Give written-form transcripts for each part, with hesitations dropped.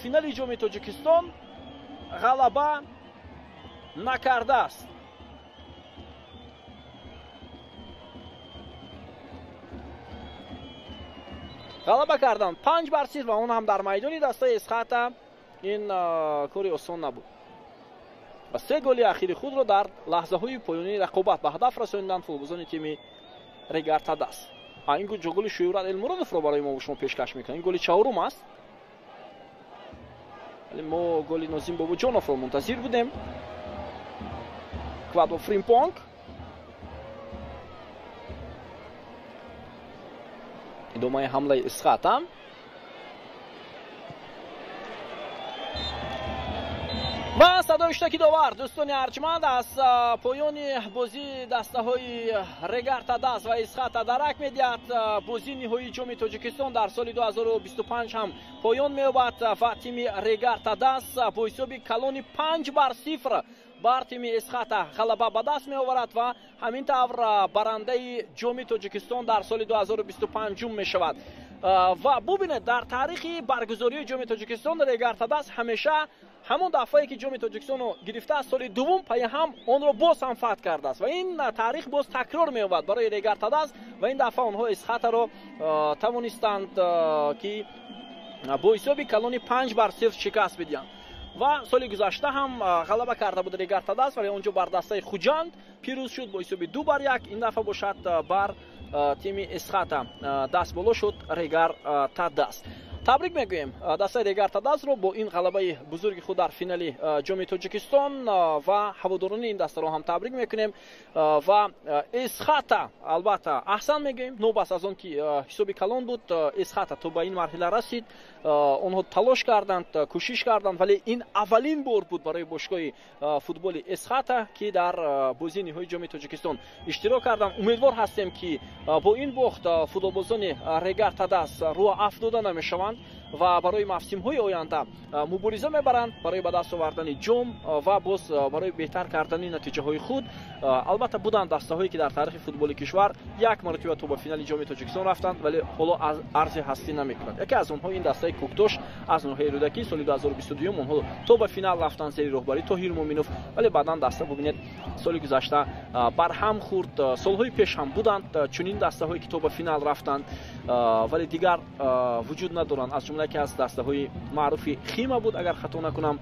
Финали Ҷоми Тоҷикистон ғалаба накардааст. Ғалаба карданд 5-0 ва он ҳам дар майдони дастаи Эсхата. Ин кори осон набуд. Ва се голи ахири худро дар лаҳзаҳои поёнии рақобат ба ҳадаф расониданд футболбозони тими Регар Тадас. Ин ҷо голи Шӯҳрат Элмуродовро барои мо шумо пешкаш мекунад. Ин голи чаҳорум аст. Вале мо голи Нозим Бобоҷоновро мунтазир будем. Квадо Фримпонг. Идомаи ҳамлаи Эсхата. Ва садои штаки довар, дӯстони арҷманд, аз поёни бозии дастаҳои Регар Тадас ва Эсхата дарак медиҳад. Бозии ниҳоии Ҷоми Тоҷикистон дар соли 2025 ҳам поён меёбад ва тими Регар Тадас бо ҳисоби калони 5-0 бар тими Эсхата ғалаба ба даст меоварад ва ҳамин тавр барандаи Ҷоми Тоҷикистон дар соли 2025 мешавад. Ва бубинед, дар таърихи баргузории Ҷоми Тоҷикистон Регар Тадас ҳамеша ҳамон дафъае ки Ҷоми Тоҷикистонро гирифтааст, соли дуввум пайи ҳам онро боз ҳам фатҳ кардааст ва ин таърих боз такрор меёбад барои Регар Тадас ва ин дафъа онҳо Эсхатаро тавонистанд ки бо ҳисоби калони 5-0 шикаст бидиҳанд. Ва соли гузашта ҳам ғалаба карда буд Регар Тадас, вале он ҷо бар дастаи Хуҷанд пирӯз шуд бо ҳисоби 2-1. Ин дафъа бошад бар тими Эсхата даст боло шуд Регар Тадас. Табрик мегӯем дастаи Регар Тадасро бо ин ғалабаи бузурги худ дар финали Ҷоми Тоҷикистон ва ҳаводорони ин дастаро ҳам табрик мекунем ва Эсхата албатта аҳсан мегӯем. Нобаст аз он ки ҳисоби калон буд, Эсхата то ба ин марҳила расид. Онҳо талош карданд, кӯшиш карданд, вале ин аввалин бор буд барои бошгоҳи футболи Эсхата ки дар бозии ниҳоии Ҷоми Тоҷикистон иштирок карданд. Умедвор ҳастем ки бо ин бохт футболбозони Регар Тадас рӯ афтода намешаванд ва барои мавсимҳои оянда мубориза мебаранд барои ба даст овардани ҷом ва боз барои беҳтар кардани натиҷаҳои худ. Албатта буданд дастаҳое ки дар таърихи футболи кишвар як маротиба то ба финали Ҷоми Тоҷикистон рафтанд, вале ҳоло арзи ҳастӣ намекунанд. Яке аз онҳо ин дастаи Кӯкдош аз ноҳияи Рӯдакӣ соли 2022 онҳо то ба финал рафтанд зери роҳбарии Тоҳир Муминов, вале баъдан даста бубинед соли гузашта барҳам хӯрд. Солҳои пеш ҳам буданд чунин дастаҳое ки то ба финал рафтанд, вале дигар вуҷуд надоранд. Аз ҷумла яке аз дастаҳои маъруфи Хима буд, агар хато накунам,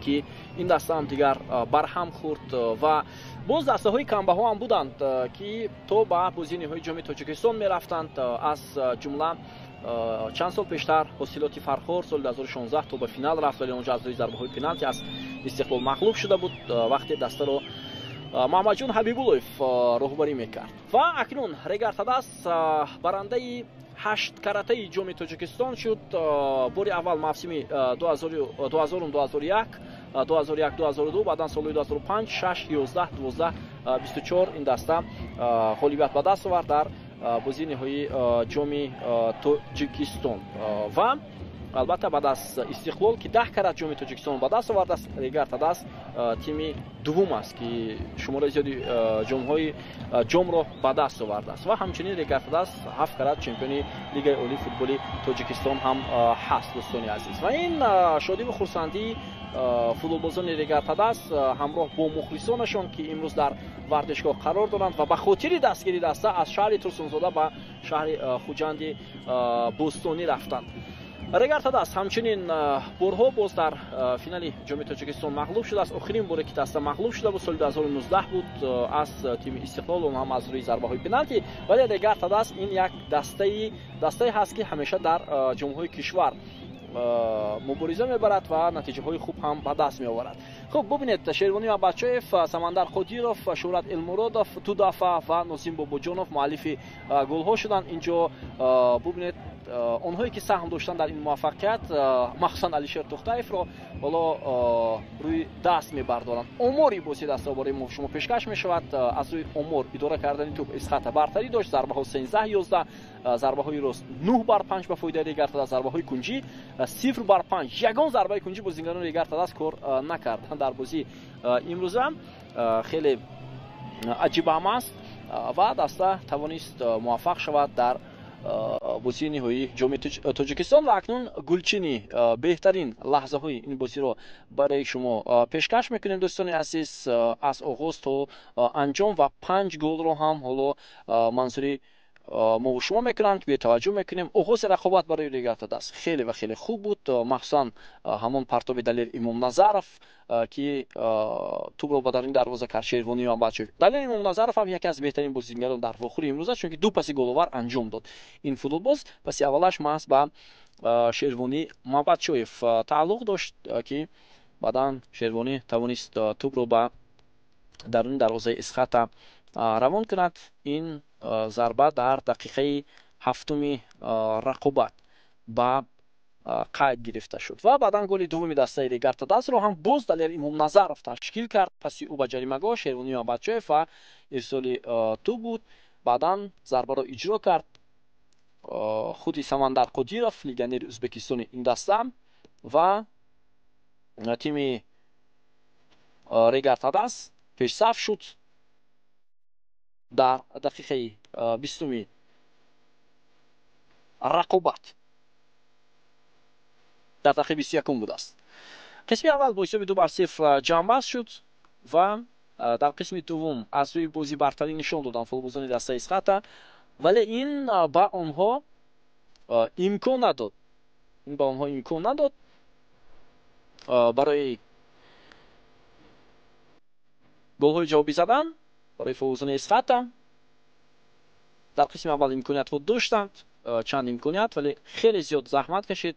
ки ин даста ҳам дигар барҳам хӯрд ва боз дастаҳои камбаҳо ҳам буданд ки то ба бозии ниҳоии Ҷоми Тоҷикистон мерафтанд. Аз ҷумла чанд сол пештар Ҳосилоти Фархор соли 2016 то ба финал рафт, вале онҷо аз рӯи зарбаҳои пеналти аз Истиқлол мағлуб шуда буд вақте дастаро Маҳмадҷон Ҳабибуллоев роҳбарӣ мекард. Ва акнун Регар Тадас барандаи 8 каратаи Ҷоми Тоҷикистон шуд. Бори аввал мавсими 2000-2001, 2001-2002, баъдан солҳои 2005, 6, 11, 12, 24 ин даста ғолибият ба даст овард дар бозии ниҳоии Ҷоми Тоҷикистон. Ва албатта баъд аз Истиқлол ки 10 карат Ҷоми Тоҷикистон ба даст овардааст, Регар Тадас тими дуввум аст ки шумораи зиёди ҷомҳои ҷомро ба даст овардааст ва ҳамчунин Регар Тадас 7 карат чемпиони Лигаи олии футболи Тоҷикистон ҳам ҳаст, дӯстони азиз. Ва ин шодиву хурсандии футболбозони Регар Тадас ҳамроҳ бо мухлисонашон ки имрӯз дар варзишгоҳ қарор доранд ва ба хотири дастгири даста аз шаҳри Турсунзода ба шаҳри Хуҷанди бӯстонӣ рафтанд. Регар Тадас ҳамчунин борҳо боз дар финали Ҷоми Тоҷикистон мағлуб шудааст. Охирин боре ки даста мағлуб шуда буд соли 2019 буд аз тими Истиқлол, он ҳам аз рӯи зарбаҳои пеналти. Вале Регар Тадас ин як дастае ҳаст ки ҳамеша дар ҷомҳои кишвар мубориза мебарад ва натиҷаҳои хуб ҳам ба даст меоварад. Хуб, бубинед, Шервонӣ Абачоев, Самандар Қодиров, Шӯҳрат Элмуродов ду дафъа ва Носим Бобоҷонов муаллифи голҳо шуданд. Инҷо бубинед онҳое ки саҳм доштанд дар ин муваффақият, махсусан Алишер Тӯхтаевро ҳоло рӯи даст мебардоранд. Омори бозии даста барои шумо пешкаш мешавад. Аз рӯи омор идора кардани тӯб Эсхата бартарӣ дошт. Зарбаҳо 13-11, зарбаҳои рост 9-5 ба фоидаи Регар Тадас, зарбаҳои кунҷӣ 0-5. Ягон зарбаи кунҷӣ бозингарони Регар Тадас кор накард дар бозии имрӯза. Хеле аҷиб ҳам аст ва даста тавонист муваффақ шавад дар Бозии ниҳоии Ҷоми Тоҷикистон ва акнун гулчини беҳтарин лаҳзаҳои ин бозиро барои шумо пешкаш мекунем, дӯстони азиз, аз оғоз то анҷом ва 5 голро ҳам ҳоло манзури мову шумо мекунанд. Бетаваҷҷӯҳ мекунем. Оғози рақобат барои Регар-ТадАЗ хеле ва хеле хуб буд, махсусан ҳамон партоби Далер Имомназаров, ки тӯбро ба даруни дарвоза кард Шервонӣ Мамбачоев. Далер Имомназаров ҳам яке аз беҳтарин бозигарон дар вохӯри имрӯз аст, чунки 2 паси головар анҷом дод. Ин футболбоз паси аввалаш маҳз ба Шервонӣ Мамбачоев тааллуқ дошт, ки баъдан Шервонӣ тавонист тӯбро ба даруни дарвозаи Эсхата равон кунад. Ин зарба дар дақиқаи 7-уми рақобат ба қайд гирифта шуд ва баъдан голи дуввуми дастаи Регар-ТадАЗро ҳам боз Далер Имомназаров ташкил кард. Паси ӯ ба ҷаримагоҳ Шервонӣ Мамбачоев ва ирсоли тӯб буд. Баъдан зарбаро иҷро кард худи Самандар Қодиров, легионери Ӯзбекистони ин даста, ва тими Регар-ТадАЗ пешсаф шуд дар дақиқаи 20-уми рақобат, дар дақиқаи 21-ум будааст. Қисми аввал бо ҳисоби 2-0 ҷамъбаст шуд ва дар қисми дуввум аз рӯи бозӣ бартарӣ нишон доданд футболбозони дастаи Эсхата, вале ин ба онҳо имкон надод, ин ба онҳо имкон надод барои голҳои ҷавобӣ задан. Барои футболбозони Эсхата дар қисми аввал имкониятҳо доштанд, чанд имконият, вале хеле зиёд заҳмат кашид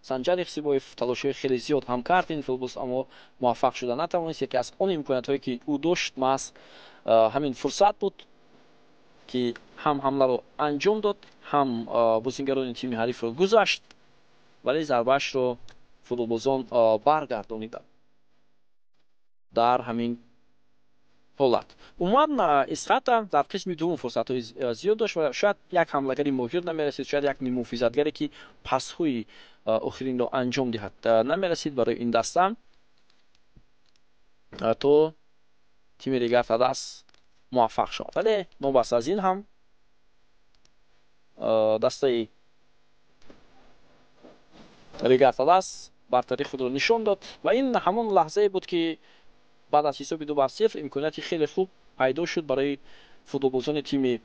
Санҷар Ихсибоев, талошҳои хеле зиёд ҳам кард ин футболбоз, аммо муваффақ шуда натавонист. Яке аз он имкониятҳое ки ӯ дошт маҳз ҳамин фурсат буд, ки ҳам ҳамларо анҷом дод, ҳам бозингарони тими ҳарифро гузашт, вале зарбаашро футболбозон баргардониданд дар ҳамин ҳолат. Умуман Эсхата дар қисми дуввум фурсатҳои зиёд дошт ва шояд як ҳамлагари моҳир намерасид, шояд як ниммуҳофизатгаре, ки пасҳои охиринро анҷом диҳад, намерасид барои ин даста то тими Регар-ТадАЗ муваффақ шавад. Вале новобаста аз ин ҳам дастаи Регар-ТадАЗ бартарии худро нишон дод ва ин ҳамон лаҳзае буд, ки баъд аз ҳисоби 2-0 имконияти хеле хуб пайдо шуд барои футболбозони тими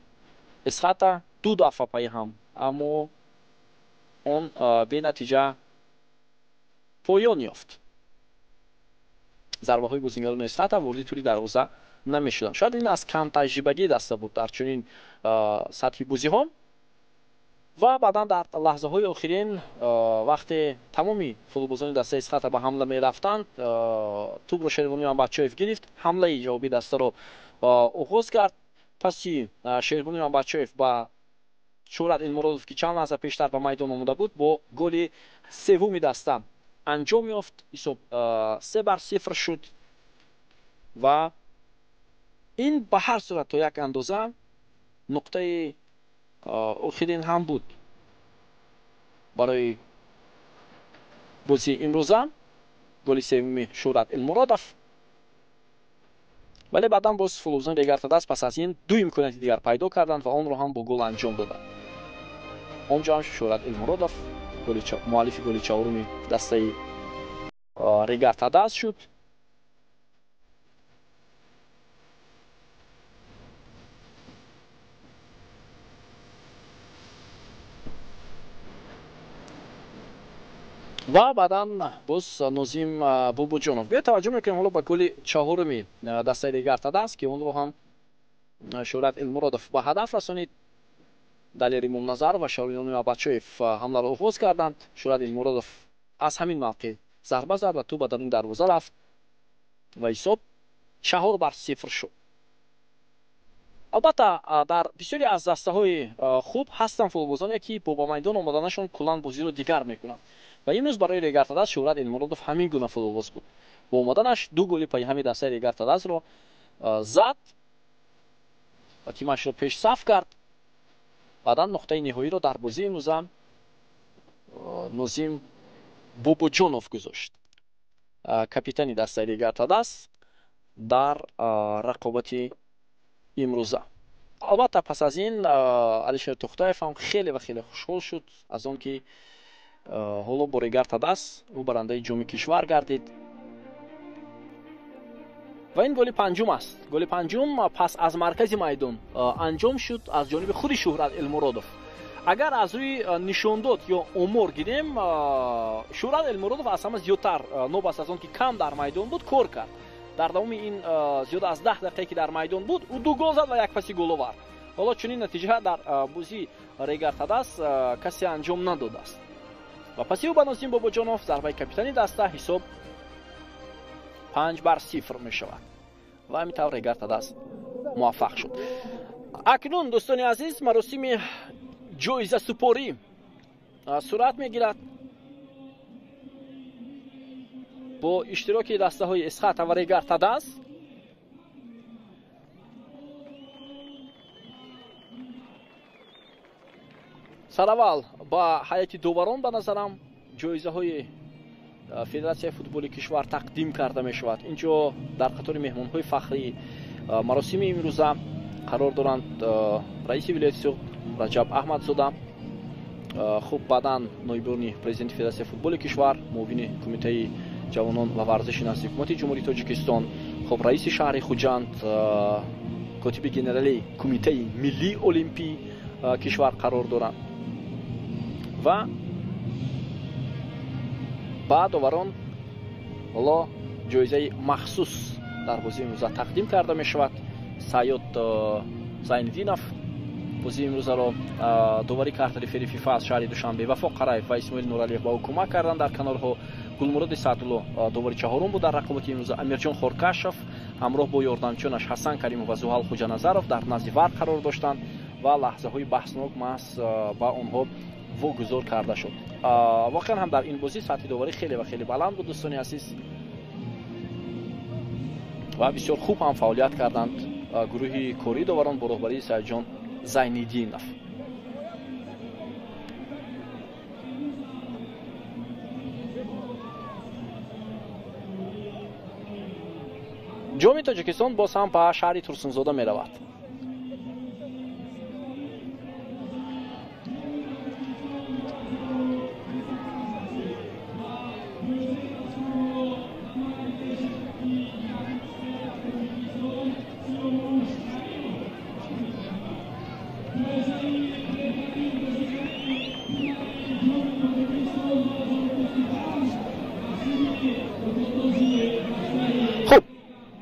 Эсхата 2 дафъа пайи ҳам, аммо он бенатиҷа поён ёфт. Зарбаҳои бозингарони Эсхата вориди тӯли дарвоза намешуданд. Шояд ин аз камтаҷрибагии даста буд дар чунин сатҳи бозиҳо. Ва баъдан дар лаҳзаҳои охирин, вақте тамоми футболбозони дастаи Эсхата ба ҳамла мерафтанд, тӯбро Шервонӣ Мамбачоев гирифт, ҳамлаи ҷавобии дастаро оғоз кард. Паси Шервонӣ Мамбачоев ба Шӯҳрат Элмуродов, ки чанд лаҳза пештар ба майдон омода буд, бо голи севуми даста анҷом ёфт. Ҳисоб 3-0 шуд ва ин ба ҳар сурат то як андоза нуқтаи охирин ҳам буд барои бозии имрӯза. Голи севуми Шӯҳрат Элмуродов. Вале баъдан боз футболбозони Регар-ТадАЗ пас аз ин 2 имконияти дигар пайдо карданд ва онро ҳам бо гол анҷом доданд. Он ҷо ҳам Шӯҳрат Элмуродов муаллифи голи чаҳоруми дастаи Регар-ТадАЗ шуд. Ва баъдан боз Нозим Бобоҷонов. Биё таваҷҷӯҳ мекунем ҳоло ба голи чаҳоруми дастаи Регар-ТадАЗ, ки онро ҳам Шӯҳрат Элмуродов ба ҳадаф расонид. Далер Имомназаров ва Шервонӣ Мамбачоев ҳамларо оғоз карданд. Шӯҳрат Элмуродов аз ҳамин мавқеъ зарба зад ва тӯб ба даруни дарвоза рафт ва ҳисоб 4-0 шуд. Албатта, дар бисёре аз дастаҳои хуб ҳастанд футболбозоне, ки бо ба майдон омаданашон куллан бозиро дигар мекунанд. Ва имрӯз барои Регар-ТадАЗ Шӯҳрат Элмуродов ҳамин гуна футболбоз буд. Бо омаданаш 2 голи пайҳами дастаи Регар-ТадАЗро зад ва тимашро пешсаф кард. Баъдан нуқтаи ниҳоиро дар бозии имрӯза Нозим Бобоҷонов гузошт, капитани дастаи Регар-ТадАЗ дар рақобати имрӯза. Албатта, пас аз ин Алишер Тухтаев ҳам хеле ва хеле хушҳол шуд аз он ки ҳоло бо Регар Тадас ӯ барандаи ҷоми кишвар гардид. Ва ин голи панҷум аст. Голи панҷум пас аз маркази майдон анҷом шуд аз ҷониби худи Шӯҳрат Элмуродов. Агар аз рӯи нишондод ё омор гирем, Шӯҳрат Элмуродов аз ҳама зиёдтар, нобаст аз он ки кам дар майдон буд, кор кард. Дар давоми ин зиёда аз 10 дақиқае ки дар майдон буд, ӯ 2 гол зад ва як паси головар. Ҳоло чунин натиҷа дар бозии Регар Тадас касе анҷом надодааст. Ва паси ӯ ба Нозим Бобоҷонов зарбаи капитани даста, ҳисоб 5-0 мешавад. Ва ҳамин тавр Регар Тадас муваффақ шуд. Акнун, дӯстони азиз, маросими ҷоизасупорӣ сурат мегирад бо иштироки дастаҳои Эсхата ва Регар Тадас. Сараввал ба ҳайати доварон, ба назарам, ҷоизаҳои Федератсияи футболи кишвар тақдим карда мешавад. Инҷо дар қатори меҳмонҳои фахрии маросими имрӯза қарор доранд раиси вилояти Суғд Раҷаб Аҳмадзода, хуб, баъдан ноибони президенти Федератсияи футболи кишвар, муовини кумитаи ҷавонон ва варзиши назди ҳукумати Ҷумҳурии Тоҷикистон, хуб, раиси шаҳри Хуҷанд, котиби генералии Кумитаи миллии олимпии кишвар қарор доранд. Ва ба доварон ҳоло ҷоизаи махсус дар бозии имрӯза тақдим карда мешавад. Сайёд Зайниддинов бозии имрӯзаро доварӣ кард. Рефери ФИФА аз шаҳри Душанбе Вафо Қараев ва Исмоил Нуралиев ба ӯ кӯмак карданд дар канорҳо. Гулмуроди Саъдулло довари чаҳорум буд дар рақобати имрӯза. Амирҷон Хоркашов ҳамроҳ бо ёрдамчиёнаш Ҳасан Каримов ва Зуҳал Хуҷаназаров дар назди вар қарор доштанд ва лаҳзаҳои баҳснок маҳз ба онҳо вогузор карда шуд. Воқеан ҳам дар ин бозӣ сатҳи доварӣ хеле ва хеле баланд буд, дӯстони азиз, ва бисёр хуб ҳам фаъолият карданд гурӯҳи кории доварон бо роҳбарии Сайидҷон Зайниддинов. Ҷоми Тоҷикистон боз ҳам ба шаҳри Турсунзода меравад.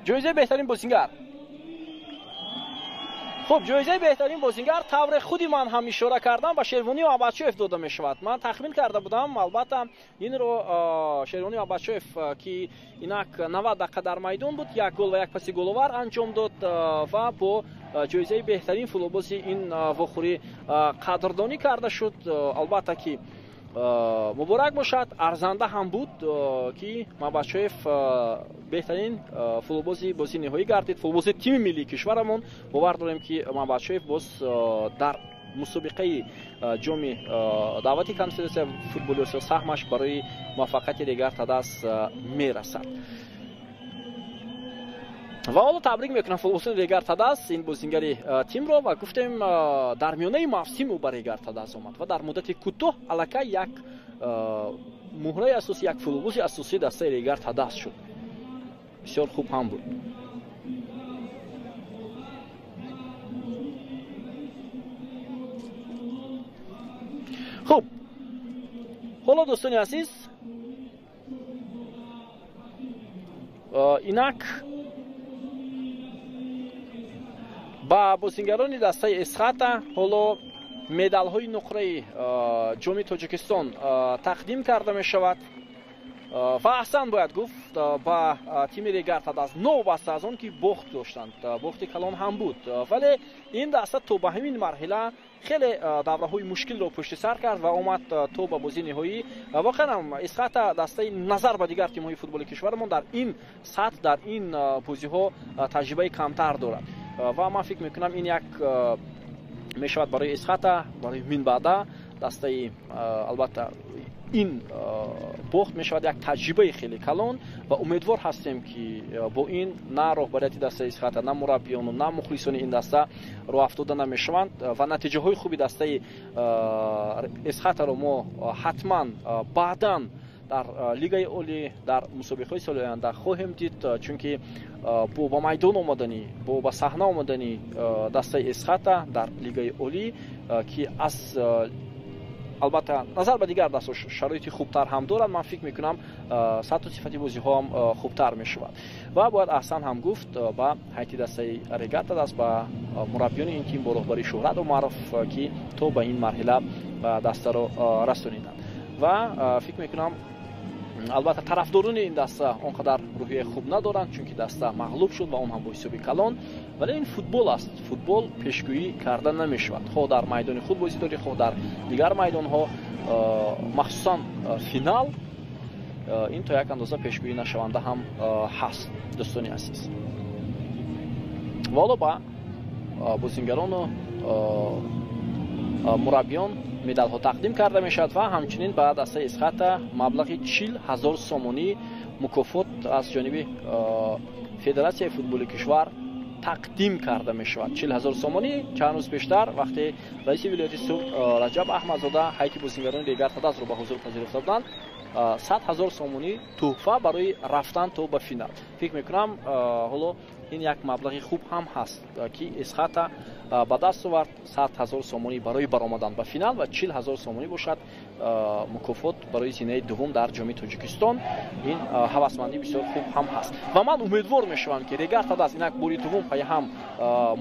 Ҷоизаи беҳтарин бозингар. Хуб, ҷоизаи беҳтарин бозингар тавре худи ман ҳам ишора кардам ба Шервони Абадшоев дода мешавад. Ман тахмин карда будам, албатта, инро Шервони Абадшоев, ки инак 90 дақиқа дар майдон буд, як гол ва як паси головар анҷом дод ва бо ҷоизаи беҳтарин футболбози ин вохӯрӣ қадрдонӣ карда шуд. Албатта ки муборак бошад, арзанда ҳам буд, ки Мабадшоев беҳтарин футболбози бозии ниҳоӣ гардид, футболбози тими миллии кишварамон. Бовар дорем, ки Мабадшоев боз дар мусобиқаи ҷоми даъвати Конфедератсияи футболи Осиё саҳмаш барои муваффақияти Регар Тадас мерасад. Ва ҳоло табрик мекунам футболбозони Регар Тадас, ин бозингари тимро, ва гуфтем, дар миёнаи мавсим ӯ ба Регар Тадас омад ва дар муддати кӯтоҳ аллакай як муҳраи асосӣ, як футболбози асосии дастаи Регар Тадас шуд. Бисёр хуб ҳам буд. Хуб, ҳоло, дӯстони азиз, инак ба бозингарони дастаи Эсхата ҳоло медалҳои нуқраи ҷоми Тоҷикистон тақдим карда мешавад. Ва аҳсан бояд гуфт ба тими Регар Тадас, новобаста аз он ки бохт доштанд, бохти калон ҳам буд, вале ин даста то ба ҳамин марҳила хеле давраҳои мушкилро пушти сар кард ва омад то ба бозии ниҳоӣ. Воқеан ҳам Эсхата дастаи назар ба дигар тимҳои футболи кишварамон дар ин сатҳ, дар ин бозиҳо таҷрибаи камтар дорад ва ман фикр мекунам, ин як мешавад барои Эсхата, барои минбаъда дастаи, албатта, Ин бохт мешавад як таҷрибаи хеле калон ва умедвор ҳастем, ки бо ин на роҳбарияти дастаи Эсхата, на мураббиёну на мухлисони ин даста роҳафтода намешаванд ва натиҷаҳои хуби дастаи Эсхатаро мо ҳатман баъдан дар Лигаи Олӣ, дар мусобиқаҳои соли оянда хоҳем дид, чунки бо ба майдон омаданӣ, бо ба саҳна омадани дастаи Эсхата дар Лигаи Олӣ, ки аз албатта назар ба дигар дастҳо шароити хубтар ҳам дорад, ман фикр мекунам, сатҳу сифати бозиҳо ҳам хубтар мешавад. Ва бояд аҳсан ҳам гуфт ба ҳайати дастаи Регар-ТадАЗ, ба мураббиёни ин тим бо роҳбарии Шӯҳрат Умаров, ки то ба ин марҳила дастаро расониданд. Ва фикр мекунам, албатта, тарафдорони ин даста он қадар рӯҳияи хуб надоранд, чунки даста мағлуб шуд ва он ҳам бо ҳисоби калон. Вале ин футбол аст, футбол пешгӯӣ карда намешавад, хоҳ дар майдони худ бозӣ дорӣ, хоҳ дар дигар майдонҳо, махсусан финал, ин то як андоза пешгӯӣ нашаванда ҳам ҳаст, дӯстони азиз. Ва ҳоло ба бозингарону мураббиён медалҳо тақдим карда мешавад ва ҳамчунин ба дастаи Эсхата маблағи 40 000 сомонӣ мукофот аз ҷониби Федератсияи футболи кишвар тақдим карда мешавад. 40 000 сомонӣ. Чанд рӯз пештар, вақте раиси вилояти Суғд Раҷаб Аҳмадзода ҳайати бозингарони Регар-ТадАЗро ба ҳузур пазируфта буданд, 100 000 сомонӣ тӯҳфа барои рафтан то ба финал. Фикр мекунам, ҳоло ин як маблағи хуб ҳам ҳаст, ки Эсхата ба даст овард: 100 000 сомонӣ барои баромадан ба финал ва 40 000 сомонӣ бошад мукофот барои зинаи дуввум дар Ҷоми Тоҷикистон. Ин ҳавасмандӣ бисёр хуб ҳам ҳаст ва ман умедвор мешавам, ки Регар-ТадАЗ инак бори дуввум пайи ҳам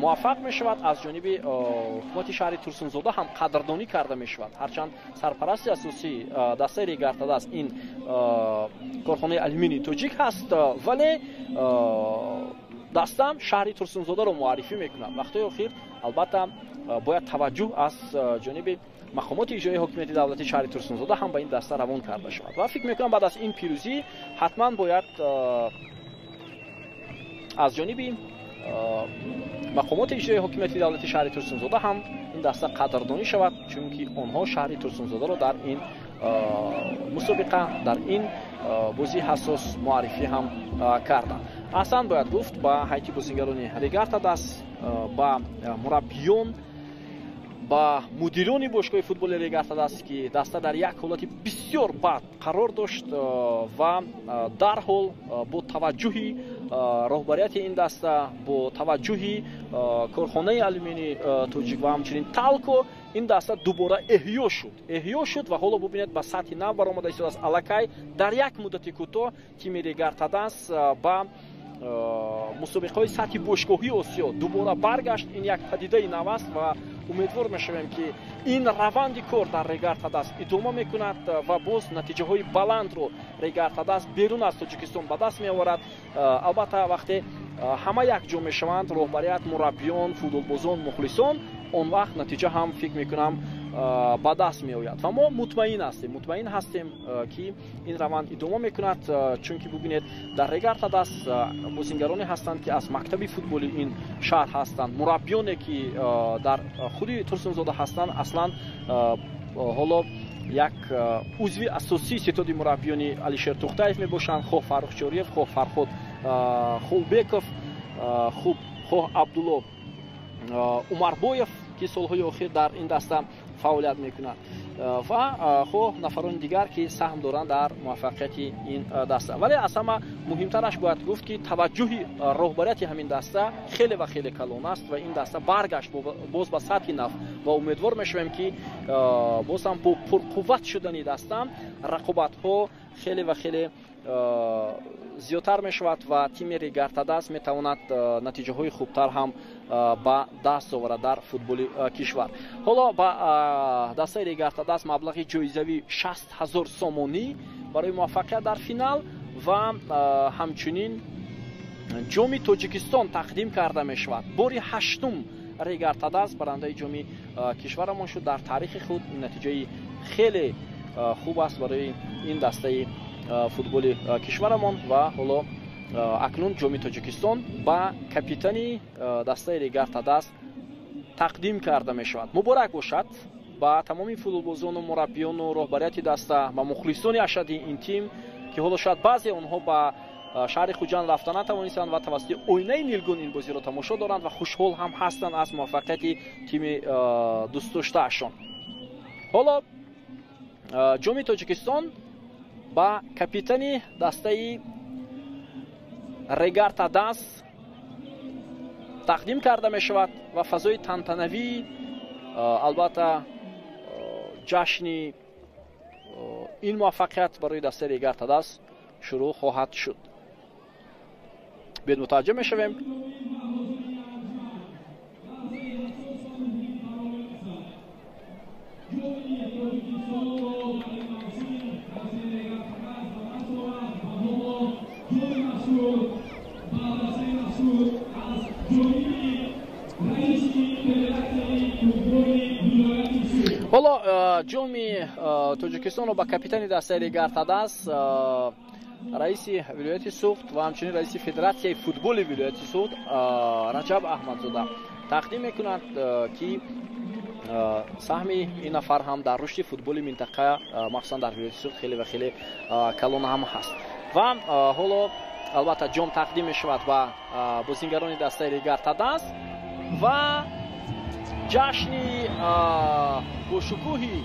муваффақ мешавад. Аз ҷониби ҳукумати шаҳри Турсунзода ҳам қадрдонӣ карда мешавад. Ҳарчанд сарпарасти асосии дастаи Регар-ТадАЗ ин корхонаи алюминии тоҷик ҳаст, вале дастам шаҳри Турсунзодаро муаррифӣ мекунад. Вақтҳои охир, албатта, бояд таваҷҷӯҳ аз ҷониби мақомоти иҷроии ҳокимияти давлати шаҳри Турсунзода ҳам ба ин даста равон карда шавад. Ва фикр мекунам, баъд аз ин пирӯзӣ ҳатман бояд аз ҷониби мақомоти иҷроии ҳокимияти давлати шаҳри Турсунзода ҳам ин даста қадрдонӣ шавад, чунки онҳо шаҳри Турсунзодаро дар ин мусобиқа, дар ин бозии ҳассос муаррифӣ ҳам карданд. Аҳсан бояд гуфт ба ҳайати бозингарони Регар-ТадАЗ, ба мураббиён, ба мудирони бошгоҳи футболи Регар-ТадАЗ, ки даста дар як ҳолати бисёр бад қарор дошт ва дарҳол бо таваҷҷӯҳи роҳбарияти ин даста, бо таваҷҷӯҳи корхонаи алюминии тоҷик ва ҳамчунин Талко ин даста дубора эҳё шуд, эҳё шуд ва ҳоло бубинед, ба сатҳи нав баромада истодааст. Аллакай дар як муддати кӯтоҳ тими Регар-ТадАЗ ба мусобиқаҳои сатҳи бошгоҳии Осиё дубора баргашт. Ин як падидаи нав аст ва умедвор мешавем, ки ин раванди кор дар Регар-ТадАЗ идома мекунад ва боз натиҷаҳои баландро Регар-ТадАЗ берун аз Тоҷикистон ба даст меоварад. Албатта, вақте ҳама якҷо мешаванд: роҳбарият, мураббиён, футболбозон, мухлисон, он вақт натиҷа ҳам, фикр мекунам, ба даст меояд. Ва мо мутмаин ҳастем, мутмаин ҳастем, ки ин раванд идома мекунад, чунки бубинед, дар Регар-ТадАЗ бозингароне ҳастанд, ки аз мактаби футболи ин шаҳр ҳастанд, мураббиёне, ки дар худи Турсунзода ҳастанд, аслан ҳоло як узви асосии ситоди мураббиёни Алишер Тухтаев мебошанд, хоҳ Фаррух Чориев, хоҳ Фарҳод Хулбеков, хуб, хоҳ Абдулло Умарбоев, ки солҳои охир дар ин даста фаъолият мекунад, ва хоҳ нафарони дигар, ки саҳм доранд дар муваффақияти ин даста. Вале аз ҳама муҳимтараш бояд гуфт, ки таваҷҷӯҳи роҳбарияти ҳамин даста хеле ва хеле калон аст ва ин даста баргашт боз ба сатҳи нав ва умедвор мешавем, ки боз ҳам бо пурқувват шудани даста рақобатҳо хеле ва хеле зиёдтар мешавад ва тими Регар-ТадАЗ метавонад натиҷаҳои хубтар ҳам ба даст оварад дар футболи кишвар. Ҳоло ба дастаи Регар-ТадАЗ маблағи ҷоизавӣ 60 000 сомонӣ барои муваффақият дар финал ва ҳамчунин Ҷоми Тоҷикистон тақдим карда мешавад. Бори ҳаштум Регар-ТадАЗ барандаи ҷоми кишварамон шуд дар таърихи худ. Ин натиҷаи хеле хуб аст барои ин дастаи футболи кишварамон. Ва ҳоло акнун Ҷоми Тоҷикистон ба капитани дастаи Регар-ТадАЗ тақдим карда мешавад. Муборак бошад. Ба тамоми футболбозону мураббиёну роҳбарияти даста, ба мухлисони ашаддии ин тим, ки ҳоло шояд баъзе онҳо ба шаҳри Хуҷанд рафта натавонистанд ва тавассути оинаи нилгун ин бозиро тамошо доранд ва хушҳол ҳам ҳастанд аз муваффақияти тими дӯстдоштаашон. Ҳоло ҷоми Тоҷикистон ба капитани дастаи Регар-ТадАЗ тақдим карда мешавад ва фазои тантанавӣ, албатта ҷашни ин муваффақият барои дастаи Регар-ТадАЗ шурӯъ хоҳад шуд. Биёед мутаваҷҷӯҳ мешавем. Ҳоло ҷоми Тоҷикистонро ба капитани дастаи Регар-ТадАЗ, раиси вилояти Суғд ва ҳамчунин раиси федератсияи футболи вилояти Суғд Раҷаб Аҳмадзода тақдим мекунад, ки саҳми ин нафар ҳам дар рушди футболи минтақа, махсусан дар вилояти Суғд, хеле ва хеле калон ҳам ҳаст. Ва ҳоло албатта ҷом тақдим мешавад ба бозингарони дастаи Регар-ТадАЗ ва ҷашни бошукӯҳи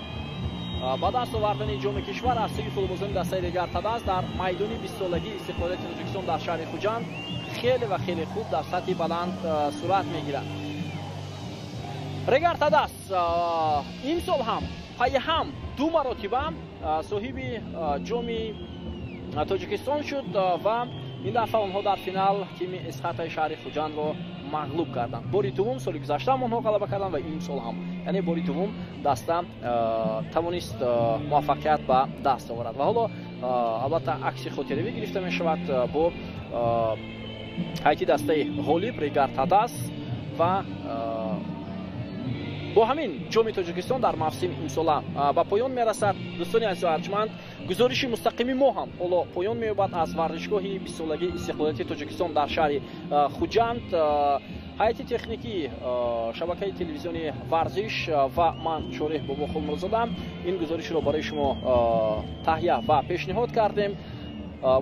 ба даст овардани ҷоми кишвар аз сӯи футболбозони дастаи Регар-ТадАЗ дар майдони 20-солагии истиқлолияти Тоҷикистон дар шаҳри Хуҷанд хеле ва хеле хуб дар сатҳи баланд сурат мегирад. Регар-ТадАЗ имсол ҳам пайҳам ду маротиба соҳиби ҷоми Тоҷикистон шуд ва ин дафъа онҳо дар финал тими Эсхатаи шаҳри Хуҷандро мағлуб карданд. Бори дуввум соли гузашта ҳам онҳо ғалаба карданд ва имсол ҳам, яъне бори дуввум даста тавонист муваффақият ба даст оварад. Ва ҳоло албатта акси хотиравӣ гирифта мешавад бо ҳайати дастаи ғолиб Регар-ТадАЗ ва бо ҳамин ҷоми Тоҷикистон дар мавсими имсола ба поён мерасад. Дӯстони азизу арҷманд, гузориши мустақими мо ҳам ҳоло поён меёбад аз варзишгоҳи 20-солагии истиқлолияти Тоҷикистон дар шаҳри Хуҷанд. Ҳайати техникӣ шабакаи телевизиони Варзиш ва ман Шореҳ Бобохулмурзода ин гузоришро барои шумо таҳия ва пешниҳод кардем.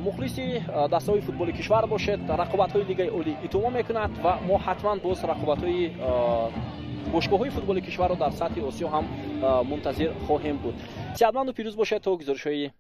Мухлиси дастаҳои футболи кишвар бошед, рақобатҳои Лигаи Олӣ идома мекунад ва мо ҳатман боз рақобатҳои бошгоҳҳои футболи кишварро дар сатҳи Осиё ҳам мунтазир хоҳем буд. Сеҳатманду пирӯз бошед то гузоришҳои